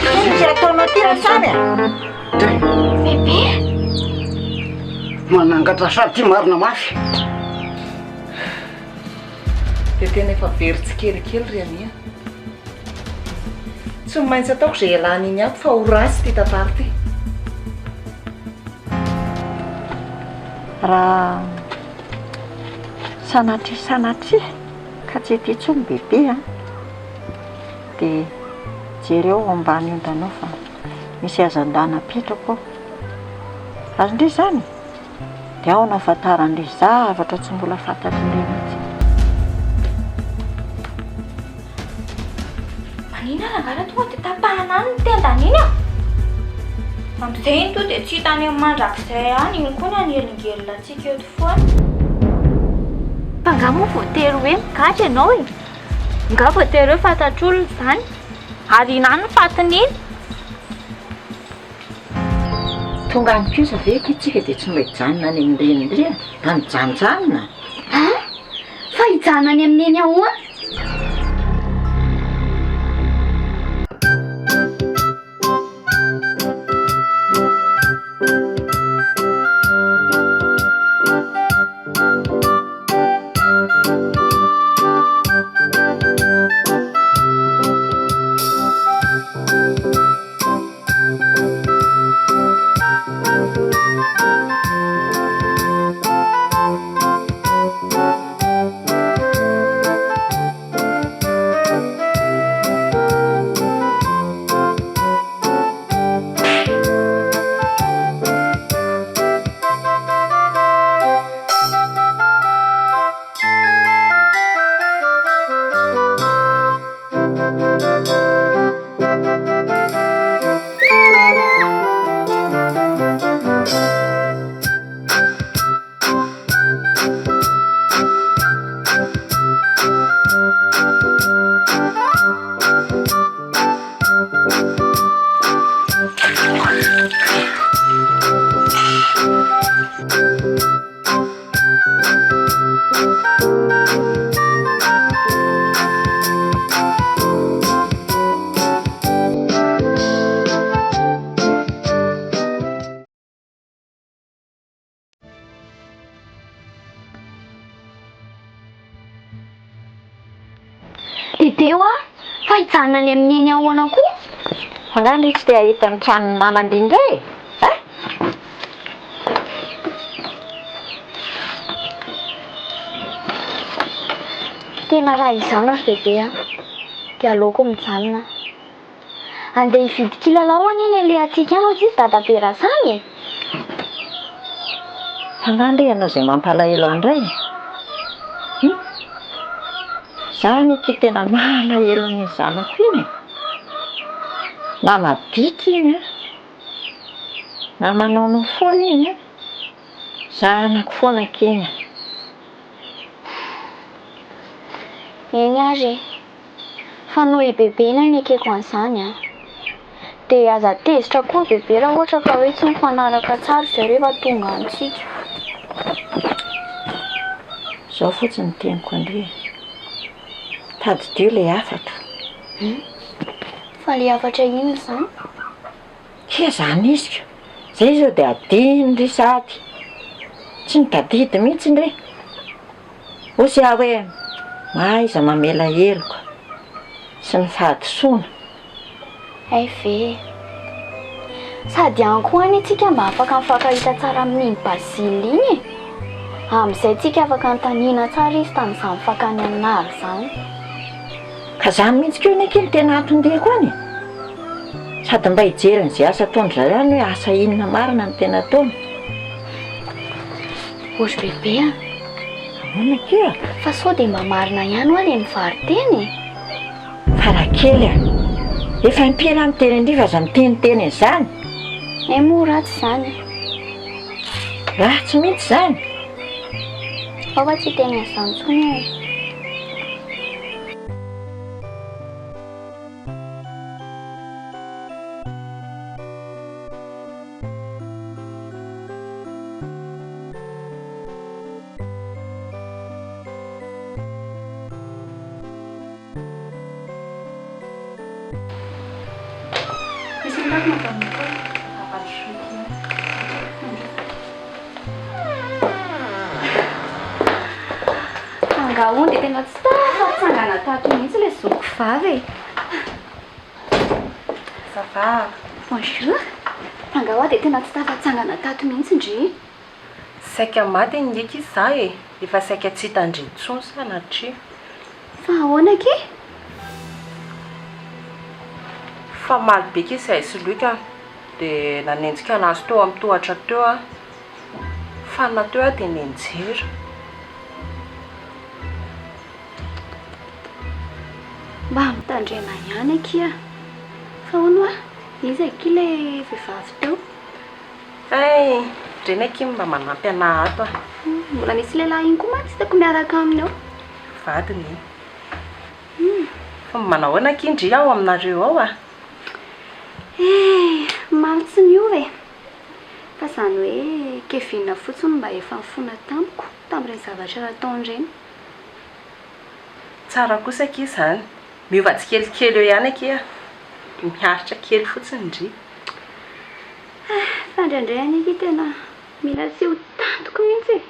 Inona izay ataonao ity Rasamy a? Dray. Bebe! Manangatra sary ity marina mafy. Dia tena efa very tsikelikely ry Ania. Tsy maintsy ataoko izay hialana iny ato fa ho ratsy ity tantara ity. Raha sanatria sanatria ka tsy ety intsony bebe a, dia jereo ao ambany ondana ao fa misy hazandana apetrako ao. Azon-dry izany? Dia ao no ahafantaran-dry zavatra tsy mbola fantatry-ndry mihitsy. Manina rangahy raha tonga dia tapahana any ny tendany iny a! Amin'izay iny tonga dia tsy hita any amin'ny mandrakizay any, iny koa ny hanelingelina antsika eto foana. Fa angaha moa voatery hoe migadra ianao e? Angaha voatery hoe fantatr'olona izany? Ary iny any ny fatin'iny? Tonga any kosa ve akia tsika dia tsy mba hijanona any amin'ny renindry e? Mba mijanonjanona. An? Fa hijanona any amin'i Neny ahoana? Bebe hoa, fa hijanona any amin'i Neny ahoana koa? Angaha ndry tsy te hahita ny tranon'ny maman-dry indray e? A? Tena raha izany ry bebe a, dia aleoko mijanona. Andeha hividy kilalao anie ny alehantsika any hoy izy dadabe Rasamy e! Fa angaha ndry ianao izay mampalahelo ahy indray e? Hum? Za anie ity tena malahelo an'iny zanako iny e! Na madinika iny an, na manaonao foana iny an, zanako foana akia iny e! Eny ary e! Fa noho i Bebe no nekeko an'izany an! Dia aza tezitra koa Bebe raha ohatra ka hoe tsy mifanaraka tsara izay rehefa tonga any tsika. Izao fotsiny ny teniko an-dry e! Tadidio ilay hafatra. Hum? Fa ilay hafatra inona izany? He zany izy ka! Zay izao dia adino ry sady tsy nitadidy mihitsy ndry! Hoy aho hoe mahaiza mamela heloka sy ny fahadisoana. Hay ve e! Sady any koa anie tsika mba afaka mifankahita tsara amin'iny Basile iny e! Amin'izay tsika afaka anontaniana tsara izy tamin'izany fakany an'i Nary izany. Ka zany mihitsy koa anie akia no tena anton-diako any e! Sady mba hijery an'izay asa ataon-dry zareo any hoe asa inona marina no tena ataony. Ô ry bebe a! Ahoana akia? Fa sao dia mba marina ihany hoa ilay mivaro-tena e? Farakely a! Efa impiry aho miteny an-dry fa aza miteniteny an'izany! Hay moa ratsy izany e! Ratsy mihitsy izany! Aoka tsy hiteny an'izany intsony aho e! Misy mitady Madame Nicole. Ampandrosoiko ihany. Angaha hono dia tena tsy tafatsangana tato mihitsy ilay zokiko vavy e. Ça va? Bonjour. Angaha hoa dia tena tsy tafatsangana tato mihitsy ndry. Saika maty anie akia za e! Efa saika tsy hita-ndry intsony sanatria. Fa ahoana akia? Fa maly be akia izahay sy Luc a! Dia nanenjika anazy teo amin'ny tohatra teo aho. Fanina teo aho dia nianjera. Mba mitandrema ihany akia. Fa hono hoa, iza akia ilay vehivavy teo? Hay! Ireny akia mba manampy anah ato a! Mbola misy lehilahy iny koa mantsy hitako miaraka aminy ao. Vadiny iny. Fa manahoana akia ndry ao aminareo ao a? Eh! Mamy tsy miova e! Fa izany hoe Kevin fotsiny no mba efa nifona tamiko tamin'ireny zavatra nataony ireny. Tsara kosa akia izany. Miova tsikelikely eo ihany akia. Miharitra kely fotsiny ndry. Eh! Fa indraindray anie akia tena mila tsy ho tantiko mihitsy e!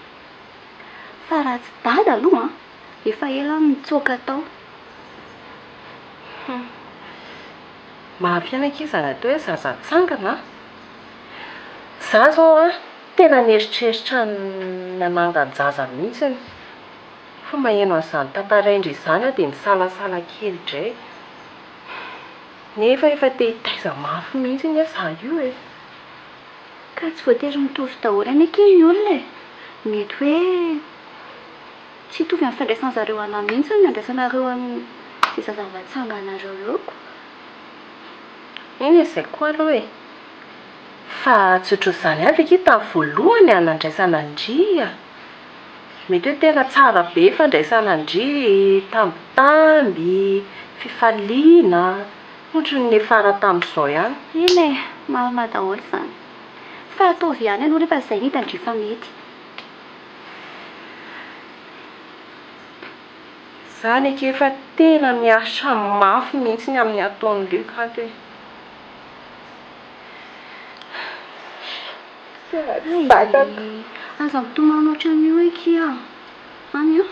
Fa raha tsy dada aloha an! Efa ela aho no nitsoaka tao. Hum. Mafy ihany akia izany atao hoe zaza tsangana an! Za zao an, tena nieritreritra ny hanangan-jaza mihitsiny. Fa maheno an'izany tantarain-dry izany aho dia misalasala kely indray. Nefa efa te hitaiza mafy mihitsy anie za io e! Ka tsy voatery mitovy daholo anie akia ny olona e! Mety hoe tsy hitovy amin'ny fandraisan'zareo anah mihitsy ny andraisanareo an'izay zaza hatsanganareo eo ko. Eny e, izay koa aloha e! Fa tsy ohatran'izany avy akia tamin'ny voalohany a, nandraisana an-dry a! Mety hoe tena tsara be fandraisana an-dry, tambitamby, fifaliana, ohatran'ny niafara tamin'izao ihany. Eny e, marina daholo izany. Fa ataovy ihany aloha rehefa izay no hitan-dry fa mety. Izany akia efa tena miasa mafy mihitsy ny amin'ny ataon'i Luc ato e. Hay, aza mitomany ohatran'io akia any an.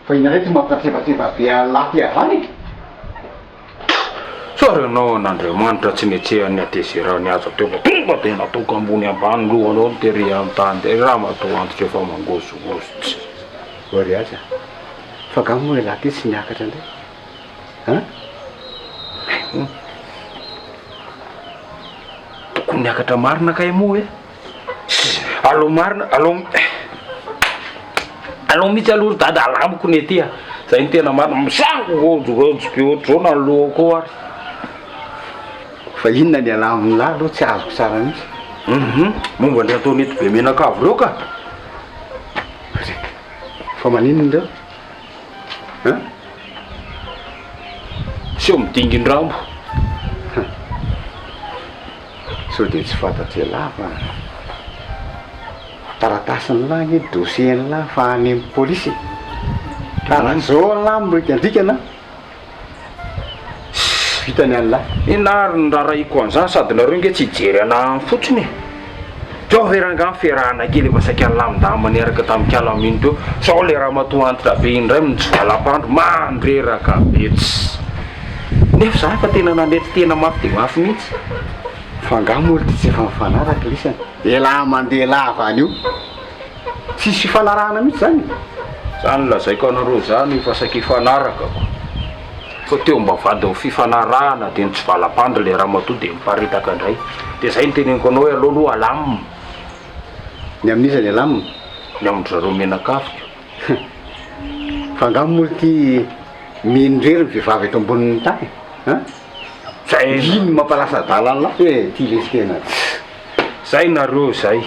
Fa inona indray ty mampitratrevatreva be an'lah ty avy any e? Tsara ianao an'Andriamanitra tsy netsehan'ny hatezerany aza teo fa tonga dia nataoko ambony ambany lohanao ny tery amin'ny tany tery ramatoa antitra efa mangozogozo tsy. Ory aza fa nga moa ialahy ty tsy niakatra indray an? Hay Tokony niakatra marina kay moa e! Aleo marina, aleo aleo mihitsy aloha ry dada alamiko ny aty a! Zay no tena marina, misangojogojo be ohatr'izao na ny lohako ao ary. Fa inona ny alamin'lah aloha tsy azoko tsara mihitsy. Hum, momba ny ataon'ito be menakavy ireo ka. Fa maninona ireo? Hein? Seho midingin-drambo. Sao dia tsy fantatr'ialahy fa taratasin'lah anie dossier-n'lah fa any amin'ny polisy e. Ka raha zao an'lah mirikandrikana, vita ny an'lah. Inona ary ny rarahiko an'izany sady nareo nge tsy hijery anah any fotsiny e. Teo ve rangaha ny fiarahana kely efa saika nilamindamina niaraka tamin'i Kalamino teo, sao le ramatoa antitra be iny indray mitsivalapandro, mandreraka be tsy. Nefa za efa tena nanetry tena mafy dia mafy mihitsy. Fa angaha moa ry ty tsy efa mifanaraka lisany? Elah mandeha lava any io. Tsisy fifanarahana mihitsy zany e. Zany lazaiko anareo zany efa saika hifanaraka ko. Fa teo ambavahadin'ny fifanarahana dia nitsivalapandry le ramatoa dia niparitaka indray. Dia zay no teneniko anao hoe aleo aloha alamina. Ny amin'iza ny alamina? Ny amin-dry zareo mianakavy ko. Fa angaha moa ity mino irery ny vehivavy eto ambonin'ny tany an? Zay. Iny mampalasa adala an'lah hoe ty lesy tena tsy. Zay nareo zay.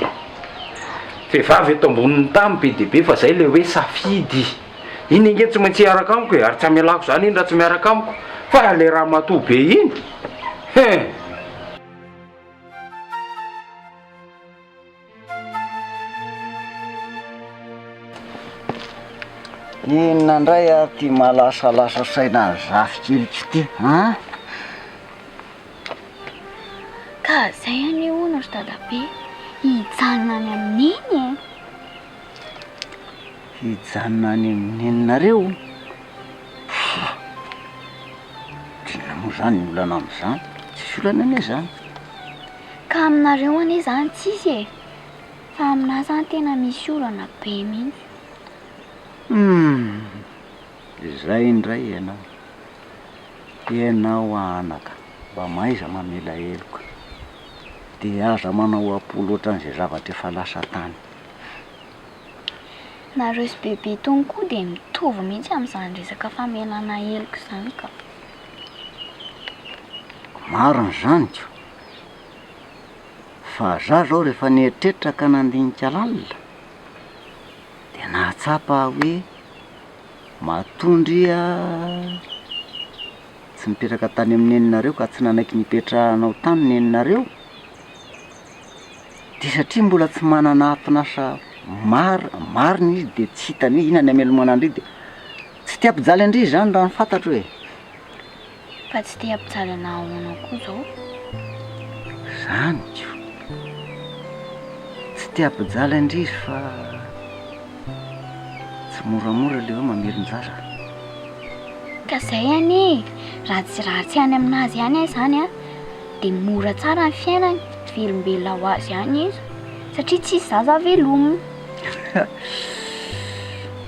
Vehivavy eto ambonin'ny tany be dia be fa zay le hoe safidy. Iny ange tsy maintsy hiaraka amiko e, ary tsy hamelako zany iny raha tsy miaraka amiko. Fa le ramatoa be iny, hein! Inona indray ary ity mahalasalasa saina an'i zafikeliko ity an? Ka zay anie hono ry dadabe, hijanona any amin'i neny e! Hijanona any amin'i neninareo? Pfff! Inona moa izany ny olana amin'izany? Tsisy olana anie izany. Ka aminareo anie izany tsisy e! Fa aminà izany tena misy olana be mihitsy. Humm! Izay indray ianao. Ianao anaka, mba mahaiza mamela heloka. Dia aza manao am-po loatra an'izay zavatra efa lasa tany. Nareo sy bebe tony koa dia mitovy mihitsy amin'izany resaka famelana heloka izany ka. Marina izany ko! Fa za zao rehefa nieritreritra ka nandinika lalina dia nahatsapa aho hoe matoa ndry a tsy nipetraka tany amin'ny neninareo ka tsy nanaiky nipetrahanao tany neninareo dia satria mbola tsy manana aton'asa mar- marina izy dia tsy hitany hoe inona ny hamelomana an-dry dia tsy te hampijaly an-dry izy zany raha ny fantatro e. Fa tsy te hampijaly anah ahoana koa zao? Zany ko! Tsy te hampijaly an-dry izy fa tsy moramora le hoe mamelon-jaza. Ka zay anie e! Raha tsy raha tsy any aminazy ihany aho izany an, dia mora tsara ny fiainany, velombelona ho azy ihany izy, satria tsisy zaza velomina.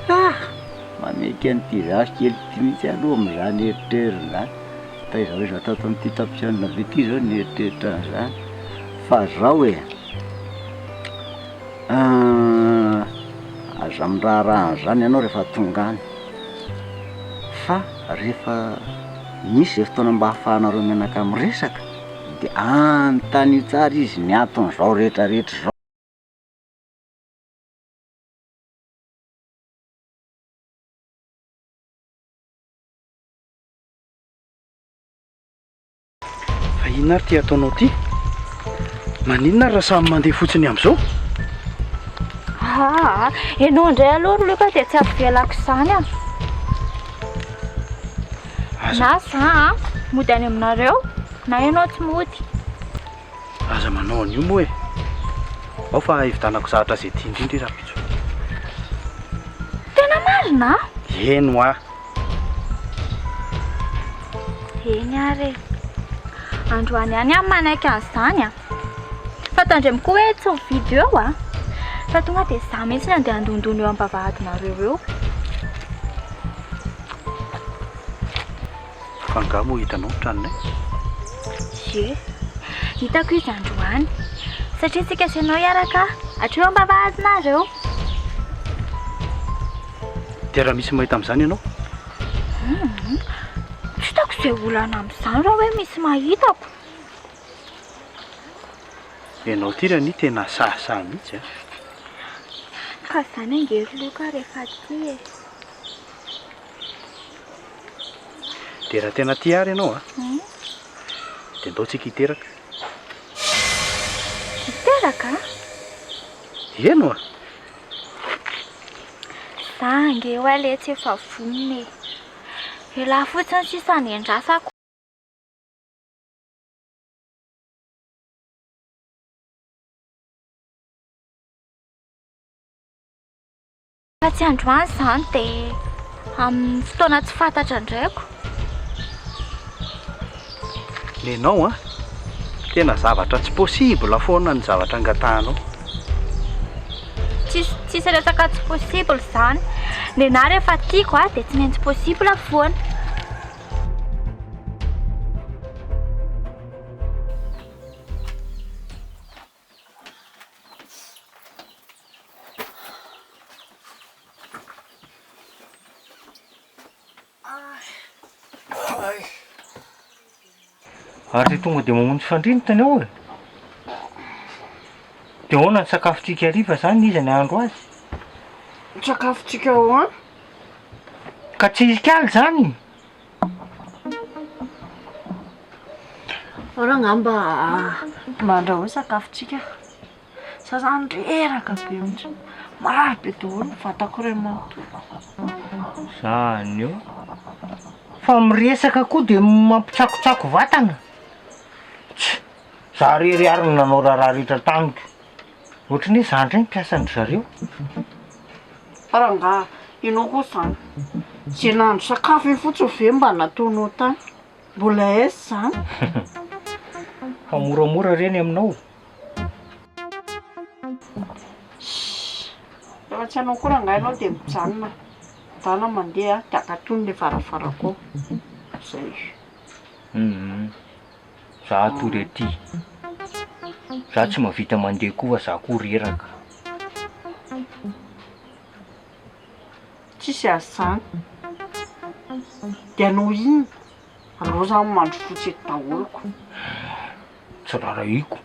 Ah! Manaiky an'ity zaza kely ity mihitsy aloha amin'izany eritreriny izany. Taiza ho aiza tato amin'ity tapitrisa be ity izao ny eritreritra an'izany. Fa zao e, aza miraharaha an'izany ianao rehefa tonga any, fa rehefa misy izay fotoana mba ahafahanareo mianaka miresaka de anontanio tsara izy ny anton'izao rehetra rehetra izao. Fa inona ary ity ataonao ity? Maninona ary raha samy mandeha fotsiny amin'izao? Aa, ianao indray aloha ry Luc dia tsy avelako izany an. Na za an, mody any aminareo, na ianao tsy mody. Aza manao an'io moa e! Ao fa hividanako zavatra izay tia indrindra i rahampitso. Tena marina? Eny hoa! Eny ary e! Androany ihany aho manaiky an'izany a! Fa tandremo koa hoe tsy mividy eo a! Fa tonga dia izaho mihitsy no andeha handondona eo am-bavahadinareo eo. Fa angaha moa hitanao ny tranonay? Ie, hitako izy androany. Satria tsika sy ianao hiaraka hatreo am-bavahadinareo. Dia raha misy mahita amin'izany ianao? Hum, tsy hitako izay olana amin'izany raha hoe misy mahitako. Ianao ity ry Ania tena sahisahy mihitsy a! Ka izany ange ry Luca rehefa tia e. Dia raha tena tia ary ianao a, dia ndao tsika hiteraka. Hiteraka? Eny oa! Za ange oa letsy efa vonona e. Elah fotsiny sisa ny endrasako. Raha tsy androany izany dia amin'ny fotoana tsy fantatra indray ko. Nenao an! Tena zavatra tsy possible foana ny zavatra angatahanao. Tsisy tsisy resaka tsy possible izany. Nenah rehefa tiako a dia tsy maintsy possible foana. Ary tonga dia mamonjy fandriana tany ao e? Dia ahoana ny sakafontsika hariva zany, iza ny hahandro azy? Ny sakafontsika ahoana? Ka tsy hikaly zany? Aleo angamba mba andrahoy sakafontsika. Za zany reraka be mihitsy, marary be daholo ny vatako iray manontolo. Zany eo. Fa miresaka koa dia mampitsakotsako vatana. Tch! Za rery ary no nanao raharaha rehetra tamiko. Ohatran'ny hoe za indray no mpiasan-dry zareo. Fa rangaha, ianao koa izany, izay nahandro sakafo iny fotsiny ve mba nataonao tany? Mbola aiza izany? Fa moramora re ny aminao. Shh! Rehefa tsy hanao koa rangahy ianao dia mijanona. Ndana mandeha dia akatony ilay varavarako ao. Izay. Hum. Za hatory aty. Za tsy mahavita mandeha koa fa za koa reraka. Tsisy azy zany. Dia hanao inona? Aleo za mandry fotsy eto daholo ko. Tsy rarahiko.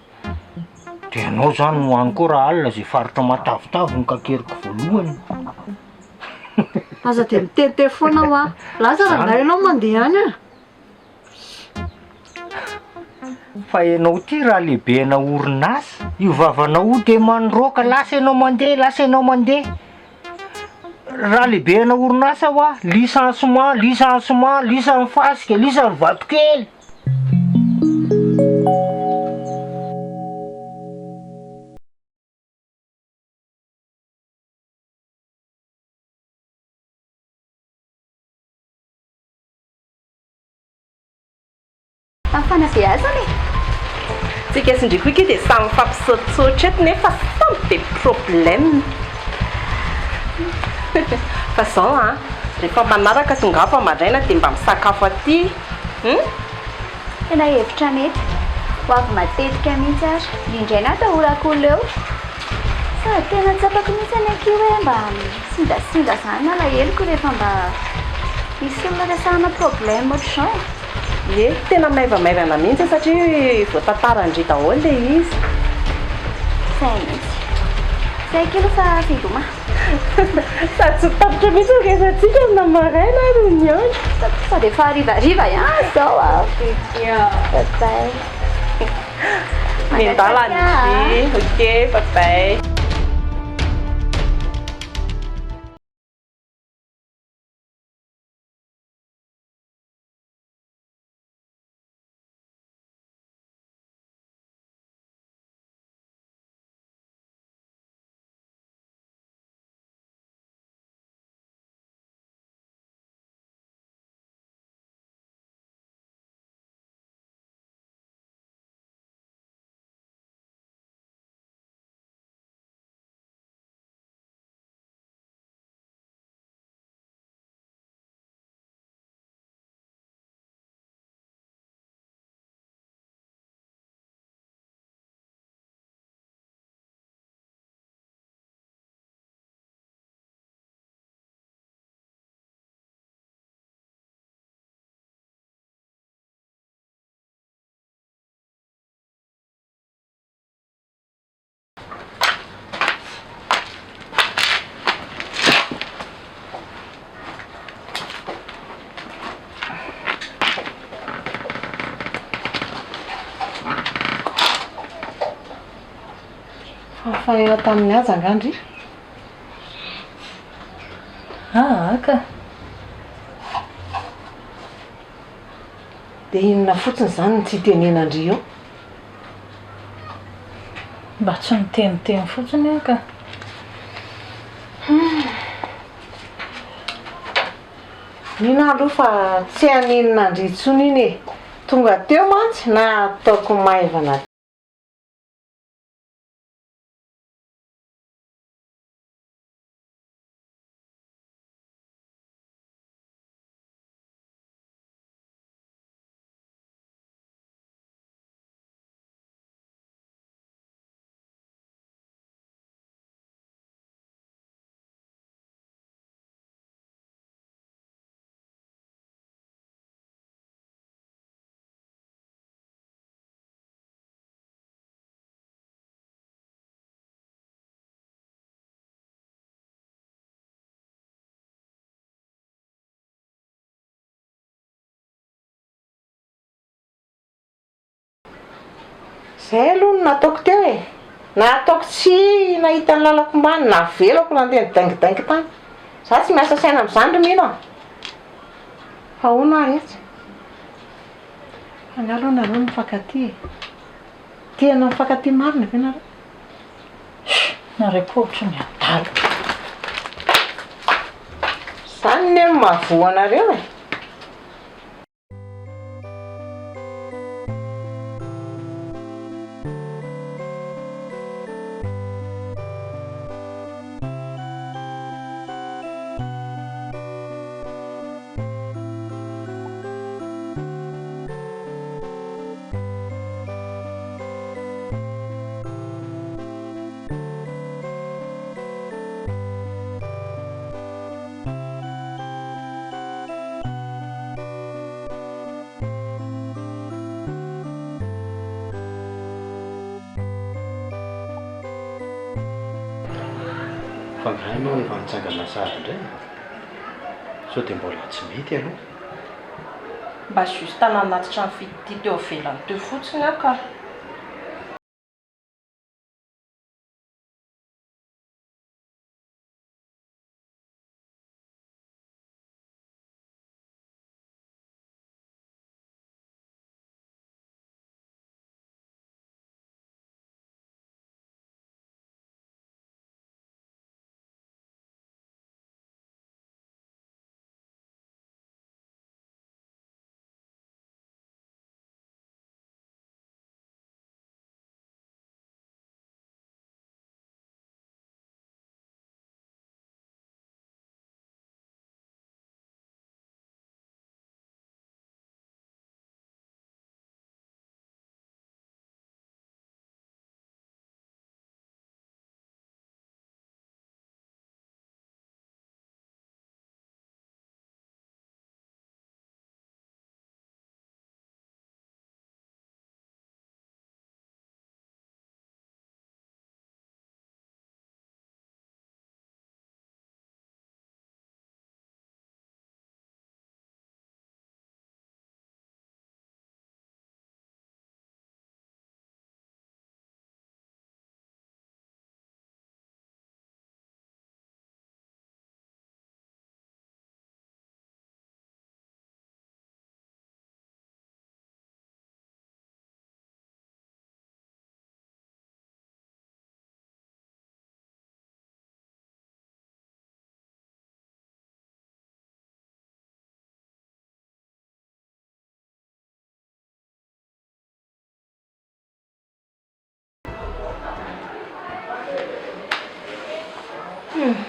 Dia ianao zany ho any koa raha alina izay faritra matavitavy no kakeriko voalohany. Aza dia miteniteny foana hoa. Lasa rangahy ianao mandeha any a. Fa ianao ity raha lehibena orinasa, io vavanao io dia mandroaka, lasa ianao mandeha, lasa ianao mandeha. Raha lehibena orinasa hoa, licenciement, licenciement, lisan'ny fasika, lisan'ny vatokely. Tamin'ny fanabeazana e! Tsika sy ndry koa akia dia samy mifampisaotsaotra eto nefa samy be problème. Fa zao an, rehefa manaraka tongava maraina dia mba misakafo aty hum. Tena hevitra mety. Ho avy matetika mihitsy ary. Ny indray no atahorako olona eo. Sady tena tsapako mihitsy anie akia hoe mba sindasinda izany ny alaheloko rehefa mba misy olona resahana problème ohatr'izao e. Ie, tena maivamaivana mihitsy satria voatantaran-dry daholo ilay izy. Izay mihitsy. Izay akia aloha fa veloma. Sady tsy tapitra mihitsy ny resatsika na maraina ary ny andro. Sady efa harivariva ihany izao a. Bye bye. Miandalana ndry. Ok, bye bye. Fahafahana tamin'ny haja angaha ndry? Aa ka! Dia inona fotsiny izany no tsy itenenan-dry eo? Mba tsy miteniteny fotsiny aho ka. Mino aho aloha fa tsy haninona an-dry intsony iny e! Tonga teo mantsy na ataoko maivana. Zay aloha no nataoko teo e! Nataoko tsy nahita ny lalako omaly, navelako nandeha nidaingidaingy tany. Za tsy miasa saina amin'izany ry Mino a! Fa hono ary etsy? Fa angaha aloha nareo no mifankatia e? Tena mifankatia marina ve nareo? Chut! Nareo koa ohatry ny adala. Zany ne no mahavoa anareo e! Fa angaha ianao efa nitsangana sahady indray e? Sao dia mbola tsy mety aloha? Mba juste nanatitra ny fitia teo ivelany teo fotsiny aho ka.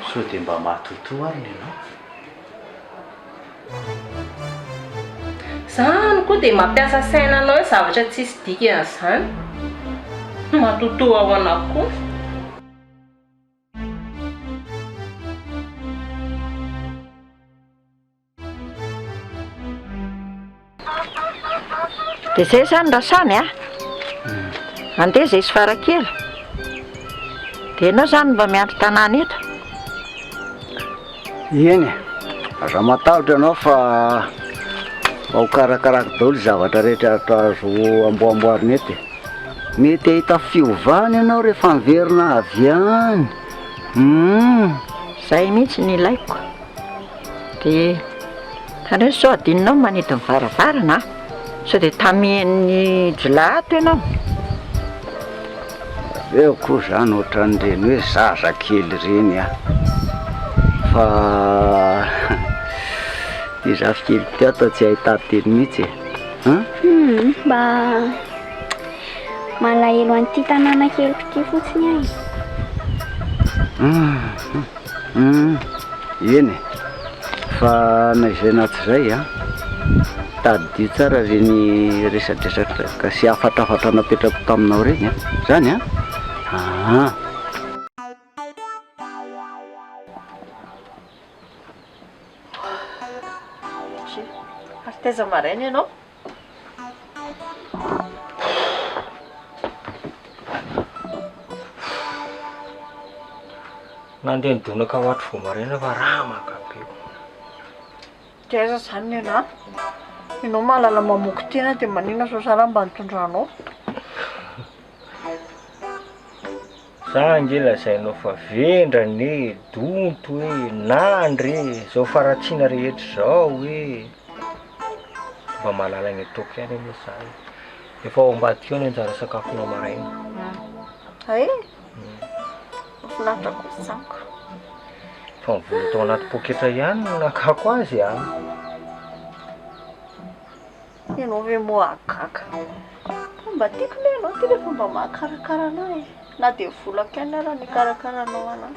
Sao dia mba matotoa ary ny anao? Zany koa dia mampiasa saina anao hoe zavatra tsisy dikany zany. Matotoa ao anao koa. Dia zay zany Rasamy a! Andeha zay sy Farakely. Dia ianao zany mba miandry tanàna eto. Eny e, aza matahotra ianao fa ho karakarako daholo zavatra rehetra azo amboamboarina eto e. Mety hahita fiovana ianao rehefa miverina avy any. Hum. Zay mihitsy no ilaiko. Dia tandremo sao adinonao ny manidy ny varavarana a! Sao dia tamian'ny jiolahy ato ianao. Eo koa zany ohatran'ireny hoe zaza kely ireny aho. Fa ity zafikely ity ato tsy ahitan-teny mihitsy e. An? Hum, mba malahelo an'ity tanàna keliko ity fotsiny aho e. Hum. Humm, eny e, fa na izay na tsy izay an, tadidio tsara ireny resadresaka sy hafatrafatra napetrako taminao ireny an, izany an, aa. Ary taiza maraina ianao? Nandeha nidonaka ho ato vao maraina fa ramaka be. Dia aiza izany ny anà? Ianao mahalala mamoky tena dia maninona sao zara mba nitondranao? Za ange lazainao fa vendrana e, donto e, nandry e, zao faharatsiana rehetra zao e. Mba mahalala ny ataoko ihany anie za e. Efa ao ambadika ao ny anjara sakafonao maraina. Hay? Mahafinaritra kosa izany ka. Fa ny vola tao anaty poketra ihany no nakako azy a. Ianao ve moa gaga. Fa mba tiako anie ianao ity rehefa mba mahakarakara anah e. Na dia volako ihany ara no ikarakaranao anah.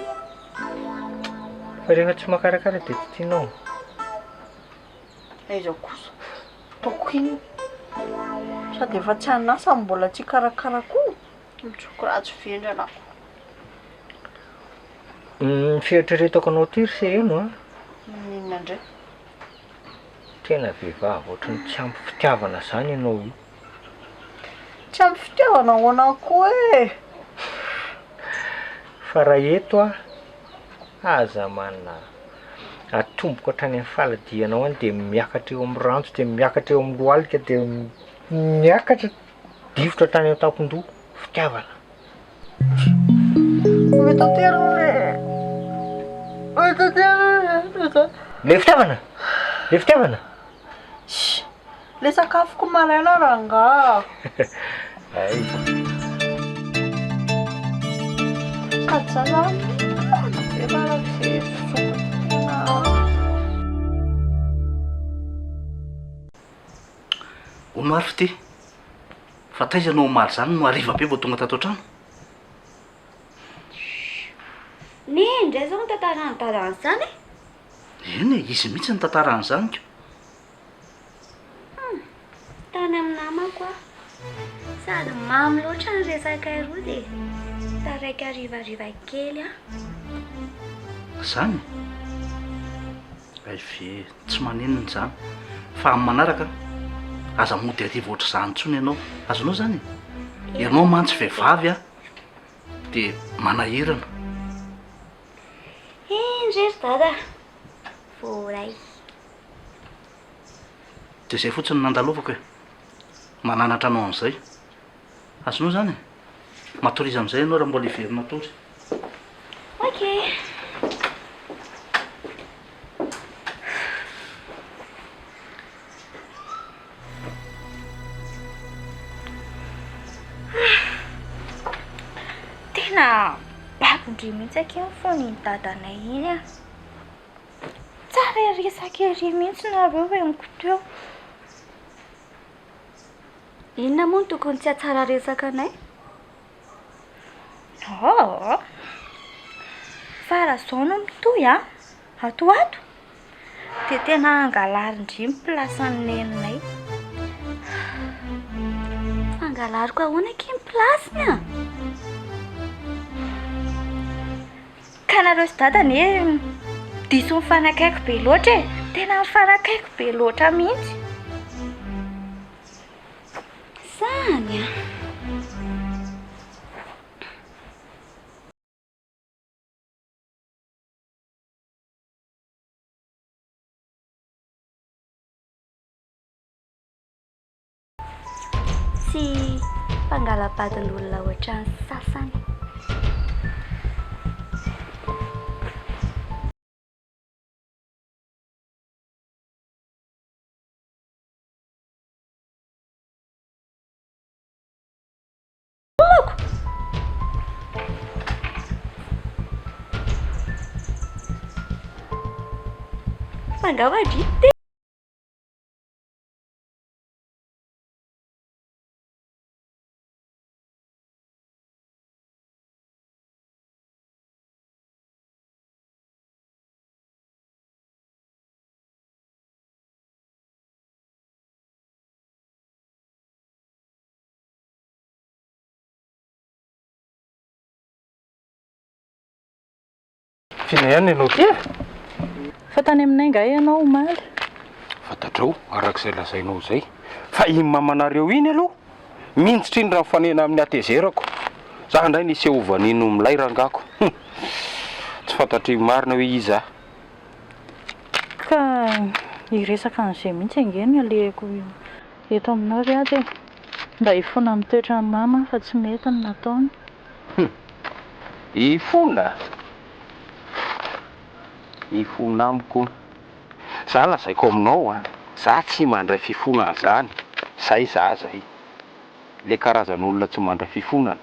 Fa rehefa tsy mahakarakara dia tsy tianao. Aiza kosa. Ataoko inona. Sady efa tsy an'asa no mbola tsy hikarakara koa. Mijoko ratsy vendrana aho. Ny fieritreretako anao ity ry Seheno a. Inona indray? Tena vehivavy ohatry ny tsy ampy fitiavana zany ianao io. Tsy ampy fitiavana ahoana koa e? Fa raha eto aho, aza manahy. Atomboko hatrany amin'ny faladianao any dia miakatra eo amin'ny ranjo dia miakatra eo amin'ny lohalika dia miakatra difotra hatrany an-tampon-doha. Fitiavana. Le fitiavana! Le fitiavana! Shh! Le sakafoko maraina rangaha! Hay. Sady za zany noana be farak'izay fisotro tena. Hono ary fitia, fa taiza ianao omaly izany no hariva be vao tonga tato an-trano? Neny indray izao mitantara an'i Dada an'izany e! Eny e, izy mihitsy nitantara an'izany ko. Hum, tany amin'ny namako aho. Sady mamy loatra ny resakay roa dia taraiky harivariva kely aho. Izany? Hay ve, tsy maninona izany. Fa amin'ny manaraka, aza mody hariva ohatr'izany intsony ianao. Azonao izany e? Ianao mantsy vehivavy an! Dia manahirana. Hendry ry dada, voaray. Dia izay fotsiny no nandalovako e. Mananatra anao amin'izay. Azonao izany e? Matoriza amin'izay ianao raha mbola hiverina hatory. Ok. Tena babon-dry mihitsy akia ny fon'iny dadanay iny a. Tsara resaka ery mihitsy nareo henoko teo. Inona moa no tokony tsy hahatsara resaka anay? Aa! Fa raha izao no mitohy an, ato ho ato, dia tena hangalarin-dry ny place-n'i neninay. Hangalariko ahoana akia ny place-ny an? Ka nareo sy dada anie diso mifanakaiky be loatra e! Tena mifanakaiky be loatra mihitsy. Zany an! Tsy mpangala-badin'olona ohatran'ny sasany. Olako! Fa angamba dry te. Tiana ihany ianao ity e! Fa tany aminay angaha ianao omaly? Fantatrao araka izay lazainao izay fa iny mamanareo iny aloha minjitra iny raha mifanena amin'ny hatezerako. Za indray nisehovany iny milay rangako. Hum! Tsy fantatro marina hoe iza aho. Ka hiresaka an'izay mihitsy ange no alehako eto aminao ry Haja e! Mba hifona amin'ny toetran'i mama fa tsy mety ny nataony. Hum! Hifona? Hifona amiko? Za lazaiko aminao an, za tsy mandray fifonana zany, zay za zay. Le karazan'olona tsy mandray fifonana.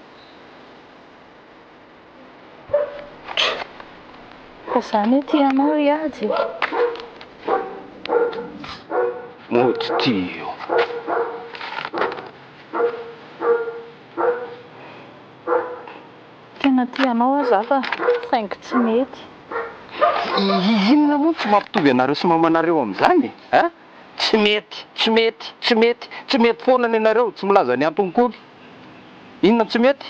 Fa za anie tia anao ry Haja e. Mody tia io. Tena tia anao aho za fa saingy tsy mety. Inona moa no tsy mampitovy anareo sy mamanareo amin'izany e? A? Tsy mety, tsy mety, tsy mety, tsy mety foana ny anareo, tsy milaza ny antony kory. Inona no tsy mety?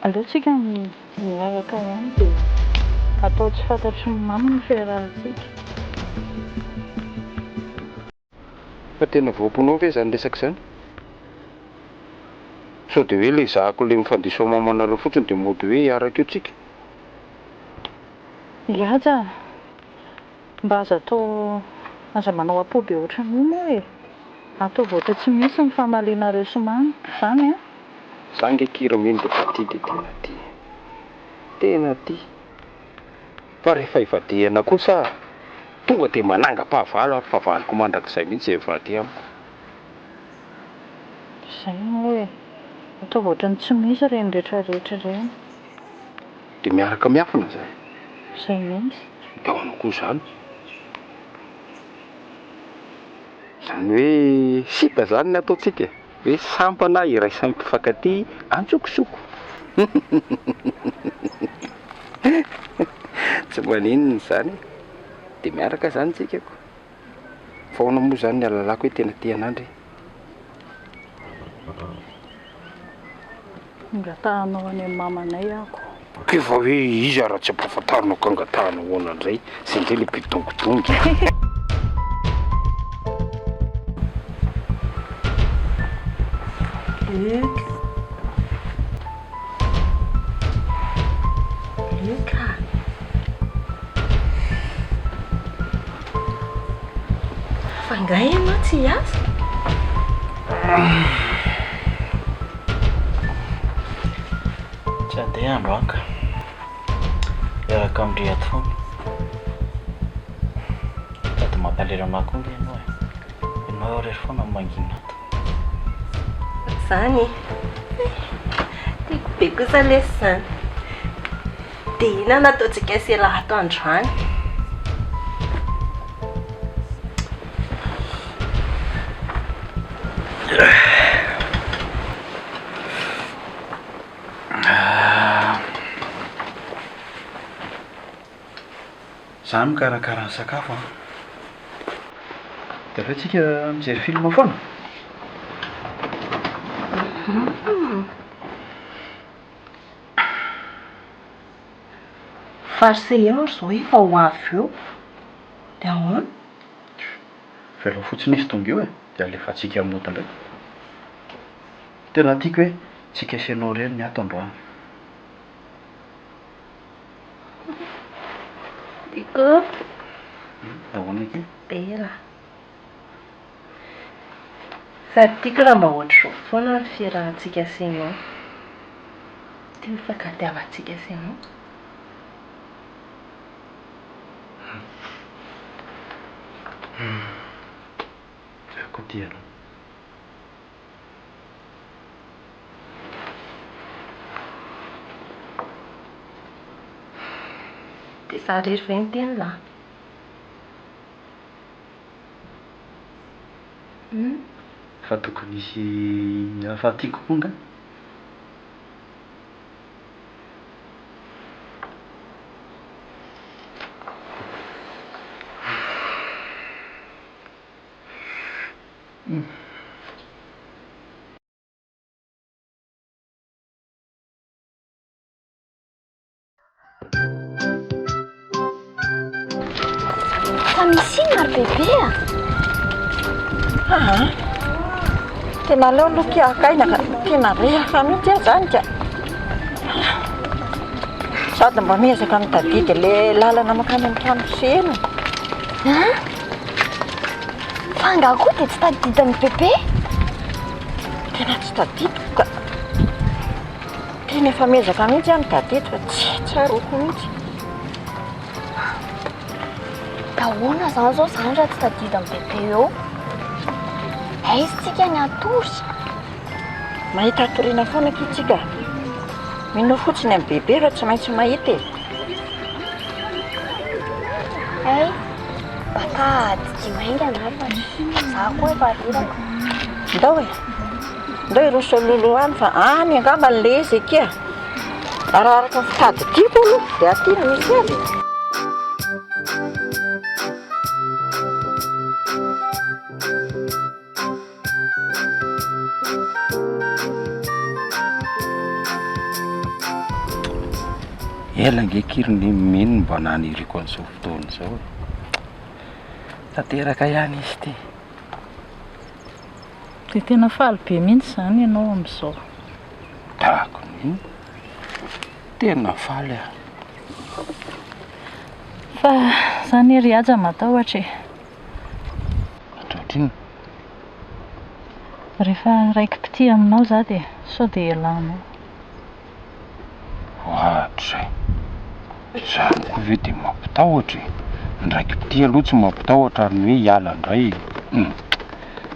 Aleo tsika miaraka ihany dia atao tsy fantatry ny mamy ny fiarahantsika. Fa tena voaponao ve izany resaka izany? Sao dia hoe ilay zahako ilay mifandiso ao mamanareo fotsiny dia mody hoe hiaraka eo tsika? Mihaja a! Mba aza atao, aza manao am-po be ohatran'io moa e! Ataovy ohatra tsy misy ny famalianareo sy Mamy, izany an! Za nge kira mino refa tia de tena tia. Tena tia. Fa rehefa ivadihana kosa tonga de manangam-pahavalo ary fahavaloko mandrakizay mihitsy zay mivady amiko. Izay moa e! Ataovy ohatran'ny tsy misy ireny retraretra ireny. De miaraka miafina zay? Izay mihitsy. De ahoana koa izany? Izany hoe sipa izany ny ataontsika e! Hoe sampana iraisan'ny mpifankatia antsokosoko. Tsy maninona izany e! Dia miaraka izany tsika ko! Fa ahoana moa izany ny ahalalako hoe tena tia anah ndry? Angatahanao any amin'ny mamanay aho ko. K'efa hoe iza raha tsy ampahafantarinao ka angatahana ahoana indray? Zay indray le be dongidongy. Luc. Luc a. Fa angaha ianao tsy hiasa? Tsy handeha androany ka. Hiaraka amin-dry ato foana. Sady mampalahelo anah koa ange ianao e. Ianao irery foana no mangina ato. Zany e! Tiako be kosa lesy izany. Dia inona no ataontsika sela ato androany? Za mikarakara ny sakafo an. Dia aleo tsika mijery film foana. Fa ry Seheno ary izao efa ho avy eo, dia ahoana? Avelao fotsiny izy tonga eo e, dia alefantsika mody indray. Tena tiako hoe tsika sy ianao irery ny ato androany. Tiako. Ahoana akia? Bella. Sady tiako raha mba ohatr'izao foana ny fiarahantsika sy ianao. Ty fifankatiavantsika sy ianao. Za koa tia anao. Dia za irery ve no teny lah? Hum? Fa tokony hisy hafa tiako koa nga? Fa misy inona ry bebe a? Aa! Tena aleo aloha ki haka aina ka, tena reraka mihitsy aho izany ka. Sady mba miezaka mitadidy ilay lalana mankany amin'ny trano feno. An? Fa angaha koa dia tsy tadidin'i bebe? Tena tsy tadidiko ka. Tena efa miezaka mihitsy aho mitadidy fa tsy tsaroako mihitsy. Ahoana izany izao izany raha tsy tadidin'i Bebe eo? Aiza tsika ny hatory? Mahita hatoriana foana akia tsika. Minoa fotsiny an'i Bebe fa tsy maintsy mahita e. Hay, mba tadidio haingana ary fa izaho koa efa reraka. Ndao e! Ndao hiroso alohaloha any fa any angamba ilay izy akia. Raha araka ny fitadidiako aloha dia aty no misy azy e. Ela ange akia ry Neny no mba naniriako an'izao fotoana izao e. Tanteraka ihany izy ity. Dia tena faly be mihitsy izany ianao amin'izao. Tahaka ny inona? Tena faly aho. Fa za anie ry Haja matahotra e. Matahotra inona? Rehefa raiki-pitia aminao za dia sao dia elanao. Ohatrizay. Izany koa ve dia mampitahotra e? Ny raiki-pitia aloha tsy mampitahotra ary ny hoe hiala indray hum.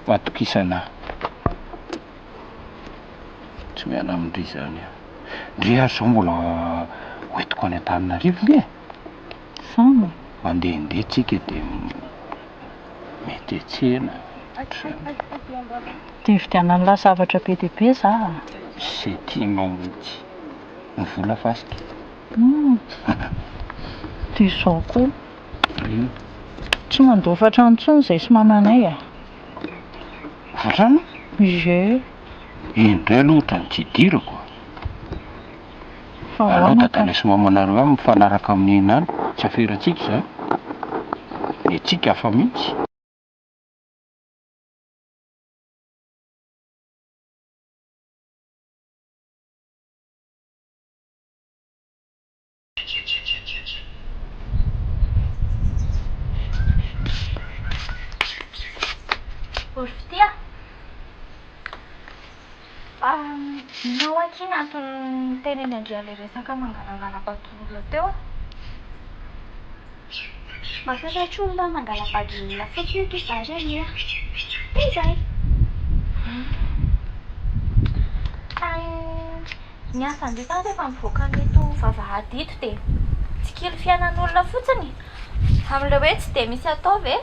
Matokisana ahy. Tsy miala amin-dry izany aho. Ndry ary izao mbola hoentiko any Antananarivo nge e! Izany? Mandehandeha tsika dia mety hiantsena ohatr'izany. Dia hividianan'lah zavatra be dia be za a! Izay tianao mihitsy. Ny vola fasika. Hum. Dia izao koa. Inona? Tsy mandoa hofantrano intsony izay sy mamanay a! Hofantrano? Ie. Iny indray aloha ohatran'ny tsy idirako a! Fa Aleo ahoana ka? dadanay sy mamanareo ihany mifanaraka amin'iny any, tsy aferantsika izany. Ny antsika hafa mihitsy. Ry fitia a! Inona ho'a akia ny antony nitenenandry an'ilay resaka mangalangala-badin'olona teo? Mahafantatra olona mangala-badin'olona fotsiny akia za ry Ania. Dia izay. Fa ny asan-dry zany rehefa mivoaka an'ito vavahady ito dia tsikilo fiainan'olona fotsiny e! Amin'ilay hoe tsy dia misy atao ve?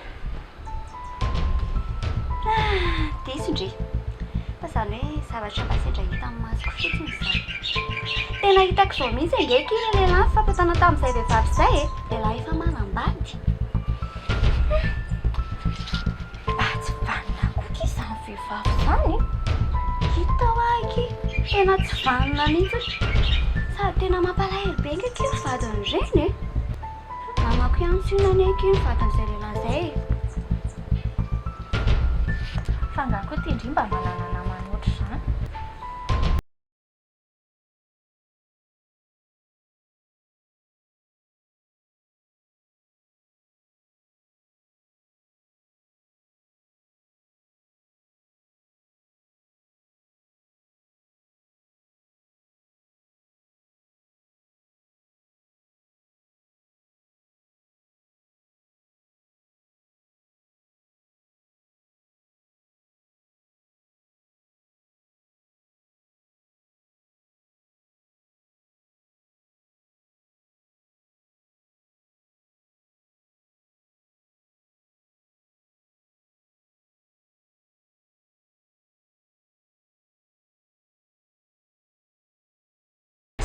Diso ndry. Fa izany hoe zavatra mba sendra hitan'ny masoko fotsiny izany. Tena hitako izao mihitsy ange akia ilay lehilahy nifampitantana tamin'izay vehivavy izay e! Lehilahy efa manambady. Mba tsy vanona koa akia izany vehivavy izany e! Hita hoa akia, tena tsy vanona mihitsy. Sady tena mampalahelo be ange akia ry vadiny ireny e! Namako ihany tsinona anie akia ny vadin'izay lehilahy izay e! Fa angaha koa ity ndry mba manana namana ohatr'izany?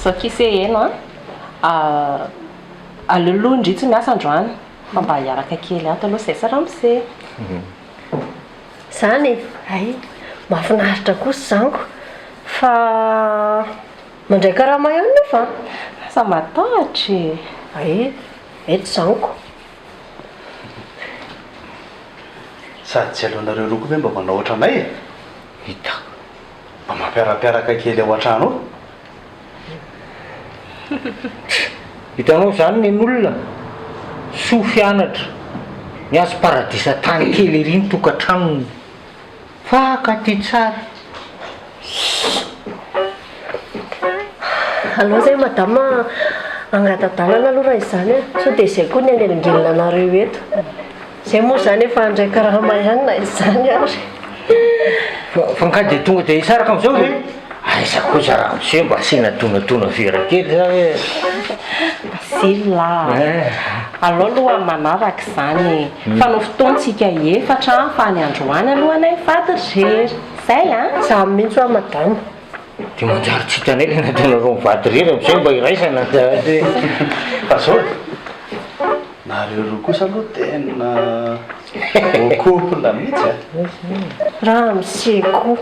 Zao kise heno a, aleo aloha ndry tsy miasa androany fa mba hiaraka kely ato aloha zay sy ramose. Zany e! Hay, mahafinaritra kosa izany ko! Fa mandray karama ihany nefa an! Aza matahotra e! Hay, mety izany ko! Sady tsy aleonareo roa koa ve mba manao ohatranay e? Hitako. Mba mampiarapiaraka kely ao an-trano ao. Hitanao izany nen'olona? Soa fianatra. Ny azy paradisa tany kely ery ny tokantranony. Fa ka ty tsara. Alao izay madama angata-dalana aloha raha izany a! Sao dia izay koa ny hanelingelina anareo eto. Izay moa izany efa handray karama ihany na izany ary. Fa nga dia tonga dia hisaraka amin'izao ve? Aiza kosa ramose mba asiana donadona vera kely za hoe. Basile a! Alao aloha amin'ny manaraka izany e! Fanao fotoantsika efatra fa ny androany aloha anay mivady irery. Zay a! Za mihitsy hoa madama. Dia manjary tsy hitanay ilay nataonareo mivady irery amin'izay mba iraisana fa zao e! Nareo roa kosa aloha tena beau couple mihitsy a! Ramose koa.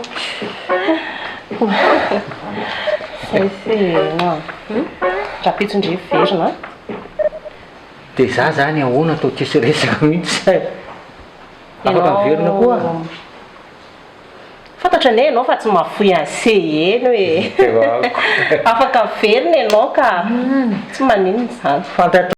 Zay feno a! Rahampitso ndry miverina a! Dia za zany ahoana atao tsisy resaka mihitsy sa afaka miverina koa? Fantatro anie ianao fa tsy mahafoy an'i Seheno e! Afaka miverina ianao ka! Tsy maninona izany. Fantatrao.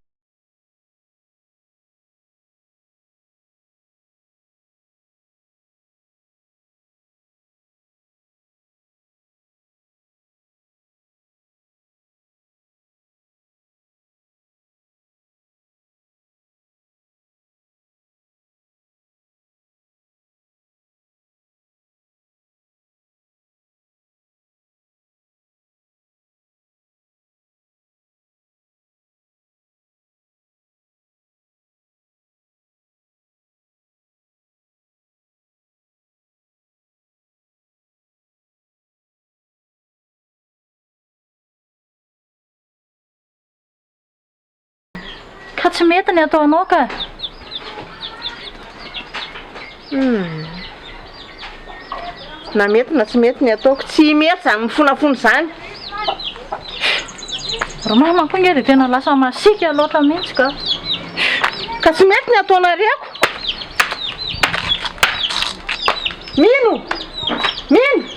Ka tsy mety ny ataonao ka. Humm. Na mety na tsy mety ny ataoko, tsy mety izany mifonafona izany. Ry mama koa nge dia tena lasa masiaka loatra mihitsy ka. Ka tsy mety ny ataonareo. Mino! Mino!